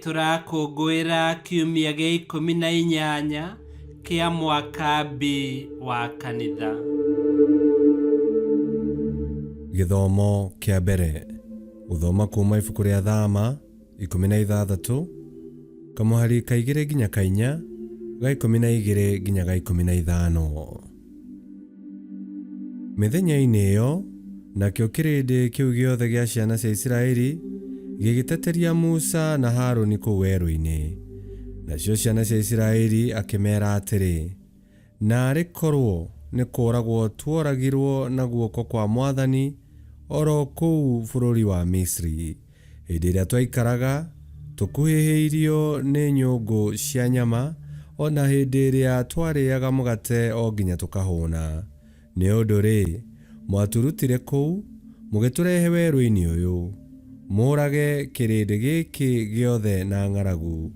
Tũrakũngũĩra kiumia gĩa 18 kĩa mwaka B wa kanitha. Gĩthomo kĩa mbere. Gũthoma kuuma ibuku rĩa Thama 16, kamũhari ka igĩrĩ nginya ka inya, ga 12 nginya ga 15. Mĩthenya-inĩ ĩyo, nakĩo kĩrĩndĩ kĩu gĩothe gĩa ciana cia Isiraeli gĩgĩteteria Musa na Harũni kũu werũ-inĩ. Nacio ciana cia Isiraeli akĩmeera atĩrĩ, Naarĩ korwo nĩ kũũragwo tuoragirwo na guoko kwa Mwathani o ro kũu bũrũri wa Misiri, Hĩndĩ ĩrĩa twaikaraga tũkuhĩhĩirio nĩ nyũngũ cia nyama, o na hĩndĩ ĩrĩa twarĩaga mũgate o nginya tũkahũna. Nĩ ũndũ-rĩ, mwatũrutire kũu, mũgĩtũrehe werũ-inĩ ũyũ, mũũrage kĩrĩndĩ gĩkĩ gĩothe na ng'aragu.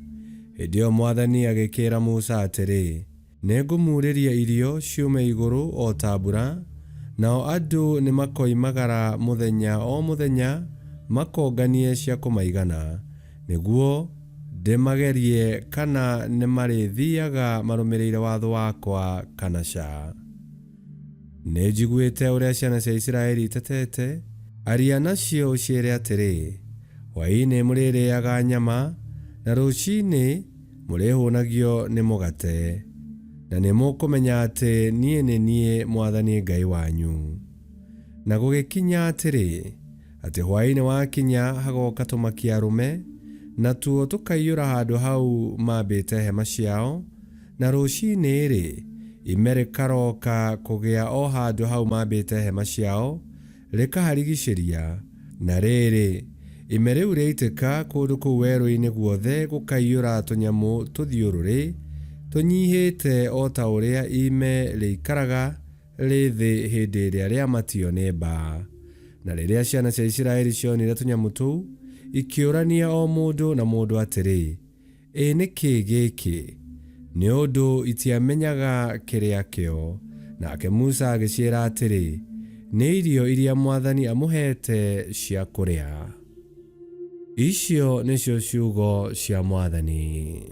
Hĩndĩ ĩyo Mwathani agĩkĩĩra Musa atĩrĩ, Nĩngũmuurĩria irio ciume igũrũ o ta mbura, nao andũ nĩmakoimagara mũthenya o mũthenya makonganie cia kũmaigana, nĩguo ndĩmagerie kana nĩmarĩthiiaga marũmĩrĩire watho wakwa kana ca. Nĩnjiguĩte ũrĩa ciana cia Isiraeli itetete, aria nacio ũciĩre atĩrĩ, 'Hwaĩ-inĩ mũrĩrĩĩaga nyama, na rũciinĩ mũrĩhũũnagio nĩ mũgate, na nĩmũkũmenya atĩ niĩ nĩ niĩ Mwathani Ngai wanyu. Na gũgĩkinya atĩrĩ, atĩ hwaĩ-inĩ wakinya hagoka tũmakia arũme, natuo tũkaiyũra handũ hau maambĩte hema ciao, Na rũcinĩ-rĩ, ime rĩkaroka kũgĩa o handũ hau maambĩte hema ciao, rĩkaharigicĩria. Na rĩrĩ, ime rĩu rĩaitĩka, kũndũ kũu werũ-inĩ guothe gũkaiyũra tũnyamũ tũthiũrũrĩ, tũnyihĩte o ta ũrĩa ime rĩikaraga rĩ thĩ hĩndĩ ĩrĩa rĩamatio nĩ mbaa. Na rĩrĩa ciana cia Isiraeli cionire tũnyamũ tũu, ikĩũrania o mũndũ na mũndũ atĩrĩ, Ĩ nĩ kĩĩ gĩkĩ? Nĩ ũndũ itiamenyaga kĩrĩa kĩo. Nake Musa agĩciĩra atĩrĩ, Nĩ irio iria Mwathani amũheete cia kũrĩa. Icio nĩcio ciugo cia Mwathani.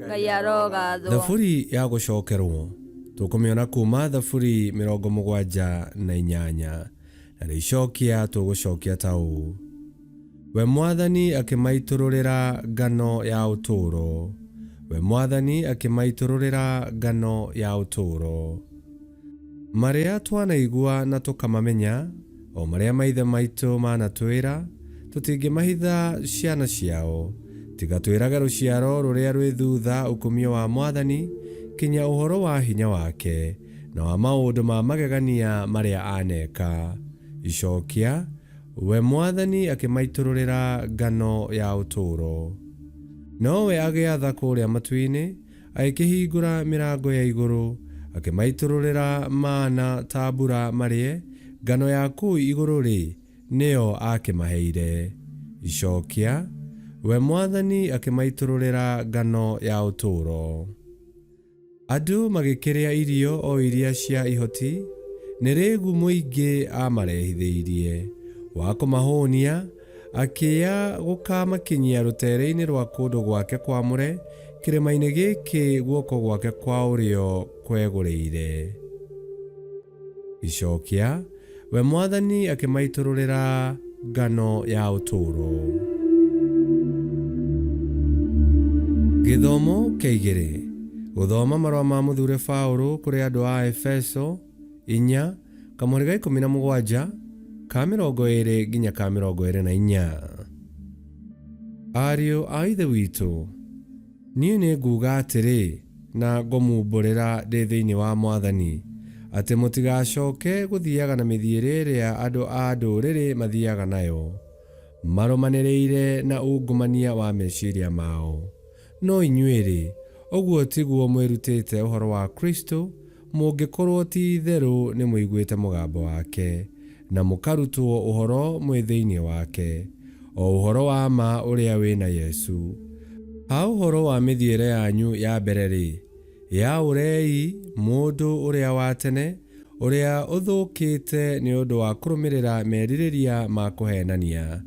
Ngai arogathwo. Thaburi ya gũcokerwo tũkũmĩona kuuma Thaburi 78, na rĩicokia tũgũcokia ta ũũ. We Mwathani akĩmaitũrũrĩra ngano ya ũtũũro, We Mwathani akĩmaitũrũrĩra ngano ya ũtũũro. Marĩa twanaigua na tũkamamenya, o marĩa maithe maitũ manatwĩra, tũtingĩmahitha ciana ciao, tiga twĩrage rũciaro rũrĩa rwĩ thutha ũkumio wa Mwathani, kinya ũhoro wa hinya wake, na wa maũndũ ma magegania marĩa aneka. Icokia. We Mwathani akĩmaitũrũrĩra ngano ya ũtũũro. Nowe agĩatha kũrĩa matu-inĩ, agĩkĩhingũra mĩrango ya igũrũ, akĩmaitũrũrĩra mana ta mbura marĩe, ngano ya kũu igũrũ-rĩ, nĩyo aakĩmaheire. Icokia, We Mwathani akĩmaitũrũrĩra ngano ya ũtũũro. Andũ magĩkĩrĩa irio o iria cia ihoti, nĩ rĩĩgu mũingĩ aamarehithĩirie, wa kũmahũnia, akĩya gũkamakinyia rũtere-inĩ rwa kũndũ gwake kwamũre, kĩrĩma-inĩ gĩkĩ guoko gwake kwa ũrĩo kwegũrĩire. Icokia, We Mwathani akĩmaitũrũrĩra ngano ya ũtũũro. Gĩthomo kĩa igĩrĩ. Gũthoma marũa ma mũthure Paũlũ kũrĩ andũ a Efeso, inya, kamũhari ga 17, ka 20 nginya ka 24. Ariũ a Ithe witũ, Niĩ nĩnguuga atĩrĩ, na ngũmumbũrĩra ndĩ thĩinĩ wa Mwathani, atĩ mũtigacoke gũthiaga na mĩthiĩre ĩrĩa andũ a Ndũrĩrĩ mathiaga nayo, marũmanĩrĩire na ungumania wa meciria mao. No inyuĩ-rĩ, ũguo tiguo mwĩrutĩte ũhoro wa Kristo, mũngĩkorũo ti-itherũ nĩmũiguĩte mũgambo wake, na mũkarutwo ũhoro mwĩ thĩinĩ wake, o ũhoro wa ma ũrĩa wĩ na Yesu. Ha ũhoro wa mĩthiĩre yanyu ya mbere-rĩ, ĩaũrei mũndũ ũrĩa wa tene, ũrĩa ũthũkĩte nĩ ũndũ wa kũrũmĩrĩra merirĩria ma kũhenania.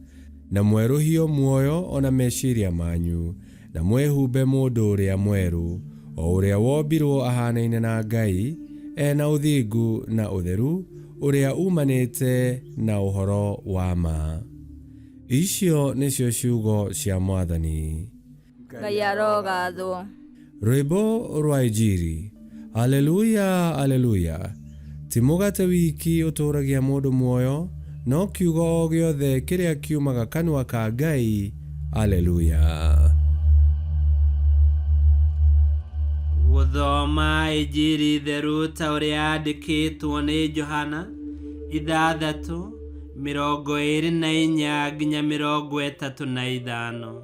Na mwerũhio muoyo o na meciria manyu, na mwĩhumbe mũndũ ũrĩa mwerũ, o ũrĩa wombirwo ahanaine na Ngai, e na ũthingu na ũtheru ũrĩa umanĩte na ũhoro wa ma. Icio nĩcio ciugo cia Mwathani. Ngai arogathwo. Rwĩmbo rwa Injiri. Aleluya, aleluya. Ti mũgate wiki ũtũũragia mũndũ muoyo, no kiugo o gĩothe kĩrĩa kiumaga kanua ka Ngai. Aleluya. Gũthoma Injiri theru ta ũrĩa yandĩkĩtwo nĩ Johana 6:24 nginya 35.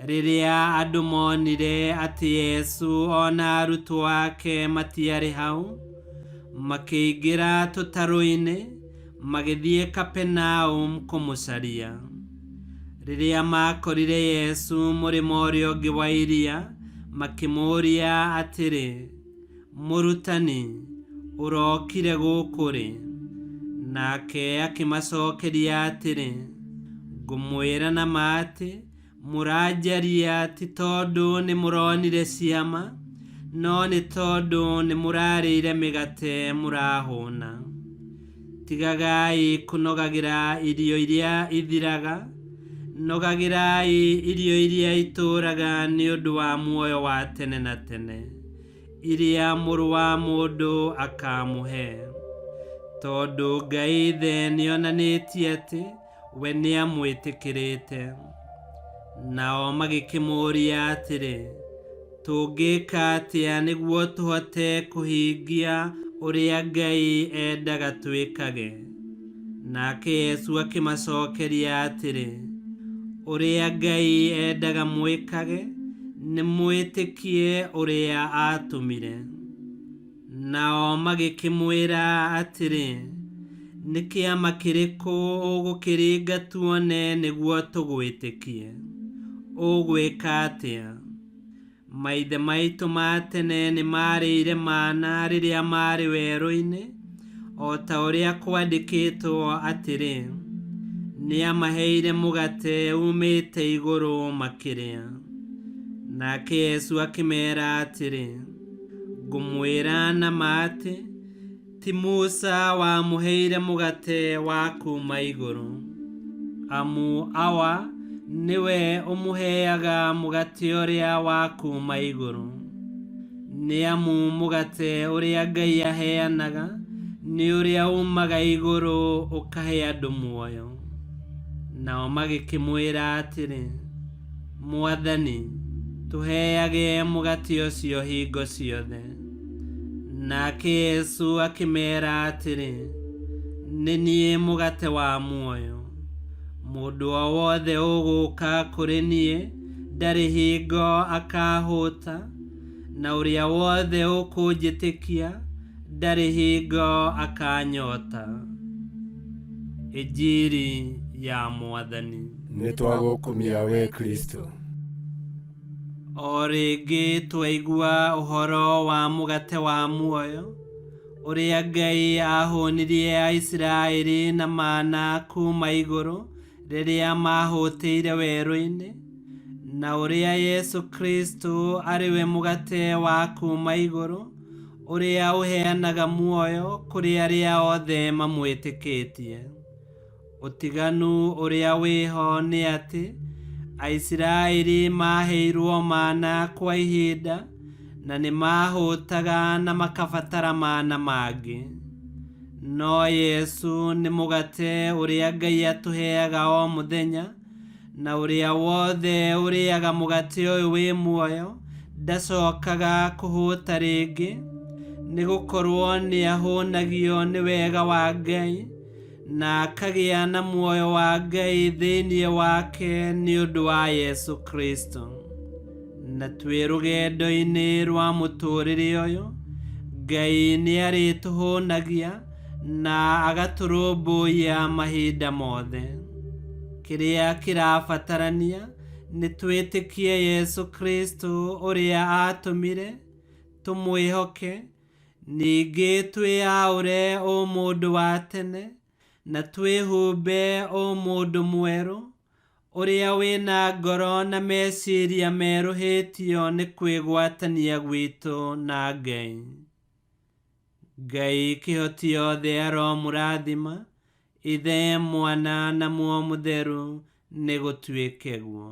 Rĩrĩa andũ monire atĩ Yesu o na arutwo ake matiarĩ hau, makĩingĩra tũtarũ-inĩ magĩthiĩ Kapenaum kũmũcaria. Rĩrĩa makorire Yesu mũrĩmo ũrĩa ũngĩ wa iria, makĩmũũria atĩrĩ, Mũrutani, ũrokire gũkũ rĩ? Nake akĩmacokeria atĩrĩ, Ngũmwĩra na ma atĩ, mũranjaria ti tondũ nĩ mũronire ciama, no nĩ tondũ nĩ mũrarĩire mĩgate mũrahũna. Tigagai kũnogagĩra irio iria ithiraga, nogagĩrai irio iria itũũraga nĩ ũndũ wa muoyo wa tene na tene, iria Mũrũ wa Mũndũ akamũhe. Tondũ Ngai Ithe nĩonanĩtie atĩ we nĩamwĩtĩkĩrĩte. Nao magĩkĩmũũria atĩrĩ, tũngĩka atĩa nĩguo tũhote kũhingia ũrĩa Ngai endaga twĩkage? Nake Yesu akĩmacokeria atĩrĩ, ũrĩa Ngai endaga mwĩkage nĩ mwĩtĩkie ũrĩa aatũmire. Nao magĩkĩmwĩra atĩrĩ, nĩ kĩama kĩrĩkũ ũgũkĩringa tuone nĩguo tũgwĩtĩkie? Ũgwĩka atĩa? Maithe maitũ ma tene nĩ maarĩire mana rĩrĩa maarĩ werũ-inĩ, o ta ũrĩa kwandĩkĩtwo atĩrĩ, nĩamaheire mũgate umĩte igũrũ makĩrĩa. Nake Yesu akĩmeera atĩrĩ, ngũmwĩra na ma atĩ, ti Musa wamũheire mũgate wa kuuma igũrũ, amu Awa nĩwe ũmũheaga mũgate ũrĩa wa kuuma igũrũ. Nĩ amu mũgate ũrĩa Ngai aheanaga nĩ ũrĩa umaga igũrũ ũkahe andũ muoyo. Nao magĩkĩmwĩra atĩrĩ, Mwathani, tũheage mũgate ũcio hingo ciothe. Nake Yesu akĩmeera atĩrĩ, nĩ niĩ mũgate wa muoyo. Mũndũ o wothe ũgũũka kũrĩ niĩ ndarĩ hingo akahũta, na ũrĩa wothe ũkũnjĩtĩkia ndarĩ hingo akanyota. Injiri ya Mwathani. Nĩ twagũkumia we Kristo. O rĩngĩ twaigua ũhoro wa mũgate wa muoyo, ũrĩa Ngai aahũnirie Aisiraeli na mana kuuma igũrũ rĩrĩa maahũtĩire werũ-inĩ, na ũrĩa Yesu Kristo arĩ we mũgate wa kuuma igũrũ, ũrĩa ũheanaga muoyo kũrĩ arĩa othe mamwĩtĩkĩtie. Ũtiganu ũrĩa wĩho nĩ atĩ Aisiraeli maheirwo mana kwa ihinda na nĩ maahũtaga na makabatara mana mangĩ. No Yesu nĩ mũgate ũrĩa Ngai atũheaga o mũthenya, na ũrĩa wothe ũrĩaga mũgate ũyũ wĩ muoyo ndacokaga kũhũta rĩngĩ, nĩ gũkorwo nĩ ahũnagio nĩ wega wa Ngai na akagĩa na muoyo wa Ngai thĩinĩ wake nĩ ũndũ wa Yesu Kristo. Na twĩ rũgendo-inĩ rwa mũtũũrĩre ũyũ, Ngai nĩ arĩtũhũnagia na agatũrũmbũiya mahinda mothe. Kĩrĩa kĩrabatarania nĩ twĩtĩkie Yesu Kristo ũrĩa aatũmire, tũmwĩhoke, ningĩ twĩyaũre ũmũndũ wa tene, Na twĩhumbe ũmũndũ mwerũ, ũrĩa wĩna ngoro na meciria merũhĩtio nĩ kwĩgwatania gwitũ na Ngai. Ngai kĩhoti yothe aromũrathima, Ithe, Mwana na Muoyo Mũtheru, nĩ gũtuĩke guo.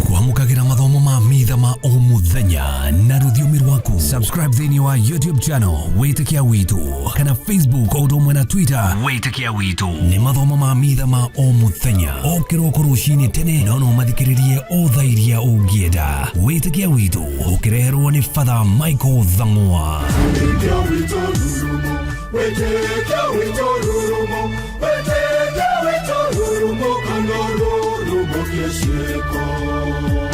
Kwamũkagĩra mathomo ma mitha ma o mũthenya na rũthiomi rwaku. Subscribe thĩinĩ wa YouTube channel Wĩtĩkia Witũ kana Facebook o ũndũ ũmwe na Twitter Wĩtĩkia Witũ. Nĩ mathomo ma mitha ma o mũthenya o kĩroko rũcinĩ tene, no no mathikĩrĩrie o thaa iria ũngĩenda. Wĩtĩkia Witũ ũkĩreherwo nĩ Father Michael Thang'wa. Wĩtĩkia witũ rurumo, wĩtĩkia witũ rurumo, wĩtĩkia witũ rurumo, kana rurumo kĩciĩko.